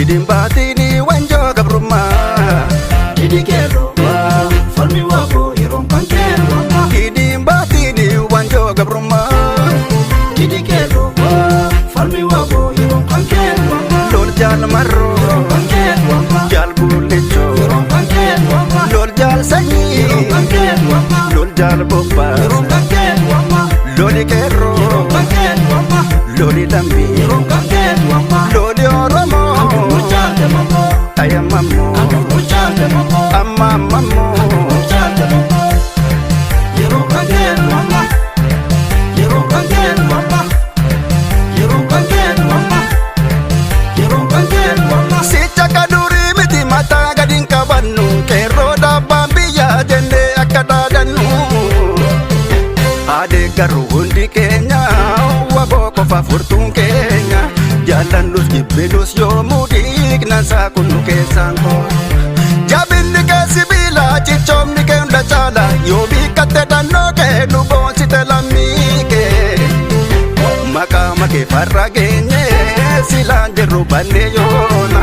Didin baatini wanjoo gabrummaa. Didi qeerroo falmi waboo yeroon kan keerroo amma. Didin baatini wanjoo gabrummaa. Didi qeerroo falmi waboo yeroon kan keerroo amma. Lol jaal marroo. Yeroon kan keerroo amma. Jaal bullichoo. Yeroon kan keerroo amma. Lol jaal sanyii. Yeroon kan keerroo amma. Lol jaal bobbaa. Yeroon kan keerroo amma. Loli qeerroo. Yeroon kan keerroo amma. Loli lambii. Yeroon kan keerroo amma. Loli Oromoo. Kan gurguchaa deemamoo. Ayamammoo. Kan gurguchaa deemamoo. Amma ammammoo. Gurguchaa deemamoo. Yeroo kan keerroo amma. Yeroo kan keerroo amma. Yeroo kan keerroo amma. Yeroo kan keerroo amma. Sicha kadurii miti mataa gadi hin qabannu qeerroo dhaabbaan biyyaa jennee akka dhaadannu. Adeeggarru hundi keenya waboo qofa furtuun keenya jaallannus jibbinus yoomuu dhiignan saakunnu keessaan koo. Jabinni kee sibiila cichoomni kee hunda caala yoo biikkatte dannoo kee nu boonsite lammii kee. Maqaa makee farra geenye silaan jirru banne yoona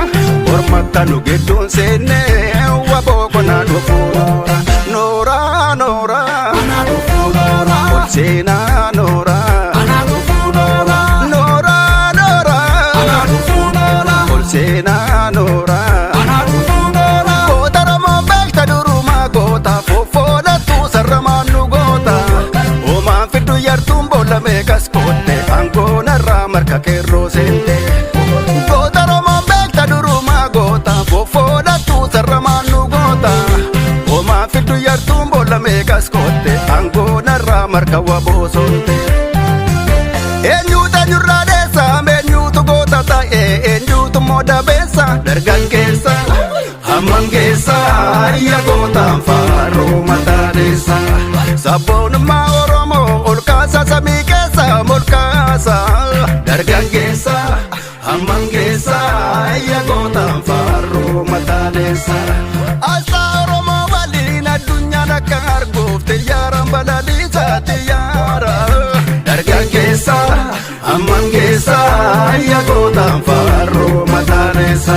ormatta nu gidduun seenne waboo konaa dhufuura. Noora noora Anaa dhufuu noora. ol seenaa noora. Anaa dhufuu noora. Noora noora Anaa dhufuu noora. ol seenaa noora. Anaa dhufuu noora. Goota Oromoo beekta durumaa goota foffoodhattu sarramaan nu goota. Homaan fiddu yartuun boolla meeqas kootte aangoonarraa marka qeerroo seente. Goota Oromoo beekta durumaa goota foffoodhattu sarramaan nu goota. Homaan fiddu yartuun boolla meeqas kootte aangoonarraa marka waboo soonte. Eenyuutu eenyurraa dheessa eenyuutu goota ta'e eenyuutu immoo dabeessa dargaggeessa hammam geessa ayya gootaan faaruu mataaneessa sabboonummaa Oromoo ol kaasa samii keessa ol kaasa dargaggeessa hammam geessa ayya gootaan faaruu mataaneessa Asxaa Oromoo waliin addunyaan akka arguuf xiyyaaraan balaliisa xiyyaara. Dargaggeessa hammam geessa ayya gootaan faaruu mataaneessa.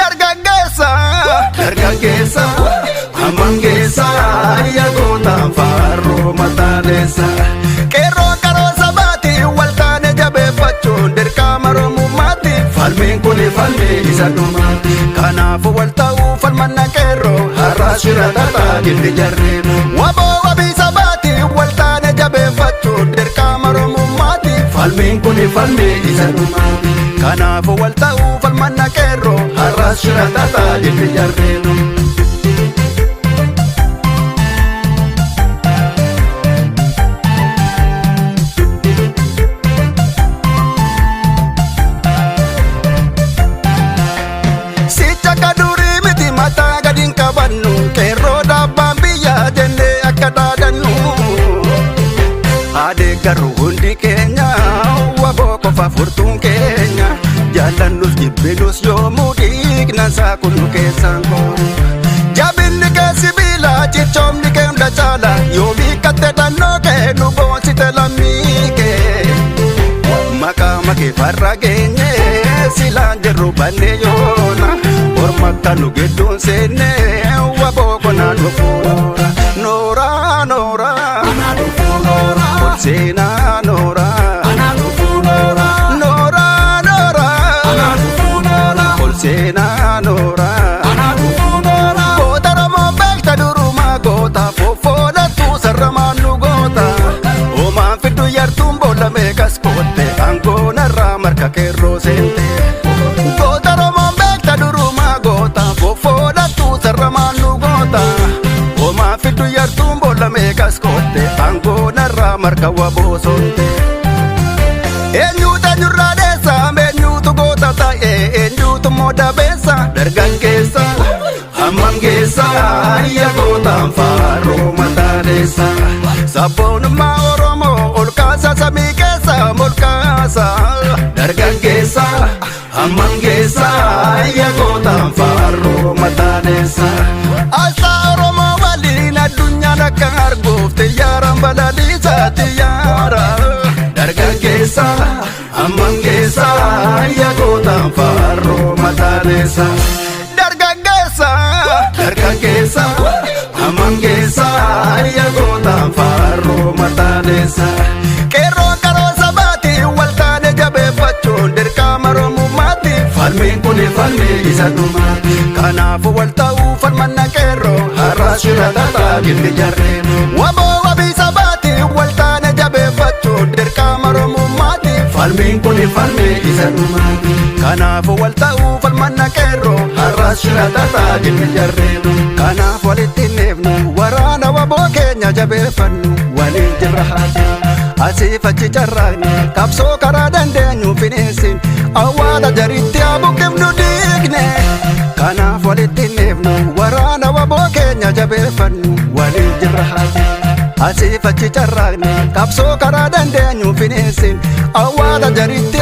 Dargaggeessa dargaggeessa hammam geessa ayya gootaan faaruu mataaneessa. Qeerroon qaroo sabaati waltaane jabeeffachuun dirqama Oromummaati. Falmiin kuni falmii isa dhumaati. Kanaafuu wal ta'uu falmanna qeerroo har'aa shira tataa jirti jarreen. Waboo wabii sabaati waltaane jabeeffachuun dirqama Oromummaati. Falmiin kuni falmii isa dhumaati. Kanaafuu wal ta'uu falmanna qeerroo har'aa shira tataa jirti jarreen. Sicha kadurii miti mataa gadi hin qabannu qeerroo dhaabbaan biyyaa jennee akka dhaadannu. Adeeggarru hundi keenya waboo qofa furtuun keenya jaallannus jibbinus yoomuu dhiignan saakunnu keessaan koo. Jabinni kee sibiila cichoomni kee hunda caala yoo biikkatte dannoo kee nu boonsite lammii kee. Maqaa makee farra geenye silaan jirru banne yoona ormatta nu gidduun seenne waboo konaa dhufuura. Noora noora Anaa dhufuu noora. ol seenaa noora. Anaa dhufuu noora. Noora noora Anaa dhufuu noora. ol seenaa noora. Anaa dhufuu noora. Goota Oromoo beekta durumaa goota foffoodhattu sarramaan nu goota. Homaan fiddu yartuun boolla meeqas kootte aangoonarraa marka qeerroo seente. Goota Oromoo beekta durumaa goota foffoodhattu sarramaan nu goota. Homaan fiddu yartuun boolla meeqas kootte aangoonarraa marka waboo soonte. Eenyuutu eenyurraa dheessa eenyuutu goota ta'e eenyuutu immoo dabeessa dargaggeessa hammam geessa ayya gootaan faaruu mataaneessa. Sabboonummaa Oromoo ol kaasa samii keessa ol kaasa dargaggeessa hammam geessa ayya gootaan faaruu mataaneessa. Asxaa Oromoo waliin addunyaan akka arguuf xiyyaaraan balaliisa xiyyaara. Dargaggeessa hammam geessa ayya gootaan Faarroo mataaneessa. Dargaggeessa dargaggeessa amangeessa yagootaan faarroo mataaneessa. Qeerroon qaroo sabaati waltaane jabeeffachuun dirqama Oromummaati. Falmiin kun falmii isa dhumaati. Kanaafuu wal ta'uu falmanna qeerroo har'as shira tataa jirti jarreen. Waboo wabii sabaati waltaane jabeeffachuun dirqama Oromummaati. Falmiin kun falmii isa dhumaati. Kanaafuu wal ta'uu falmanna qeerroo har'as shira tataa jirti jarreen. Kanaaf walitti hin waraana waboo keenya jabeeffannu waliin jirra haa asiif achi carraaqne qabsoo karaa dandeenyu finiisin awwaala jaritti abuqqifnu diigne. Kanaaf walitti hin dhiifnu waraana waboo keenya jabeeffannu waliin jirra haa asiif achi carraaqne qabsoo karaa dandeenyu finiisin awwaala jaritti.